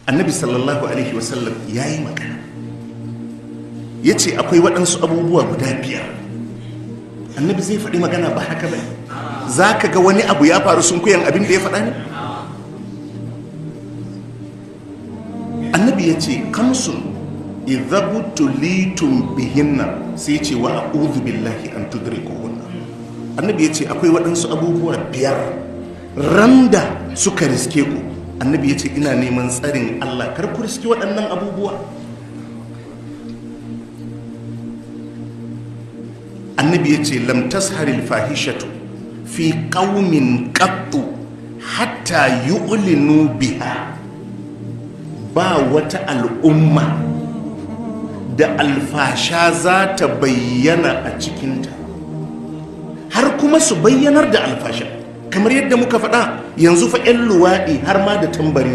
Annabi sallallahu alaihi wasallam ya yi magana, ya ce akwai waɗansu abubuwa guda biyar. Annabi zai faɗi magana ba haka ba, za ka ga wani abu ya faru sun kuyan abin da ya faɗa ne. Annabi ya ce kamsun idhabtulitum bihinna, sai ce wa a'udhu billahi an tudrikuhunna. Annabi ya ce akwai waɗansu abubuwa biyar, randa suka riske ku, annabi ya ce ina neman tsarin Allah kar ku riske waɗannan abubuwa. Annabi ya ce lam tasharil fahishatu fi qaumin qattu hatta yu'linu biha. Ba wata al'umma da alfasha za ta bayyana a cikinta har kuma su bayyanar da alfasha, kamar yadda muka faɗa yanzu fa 'yan luwaɗi har ma da tambarin.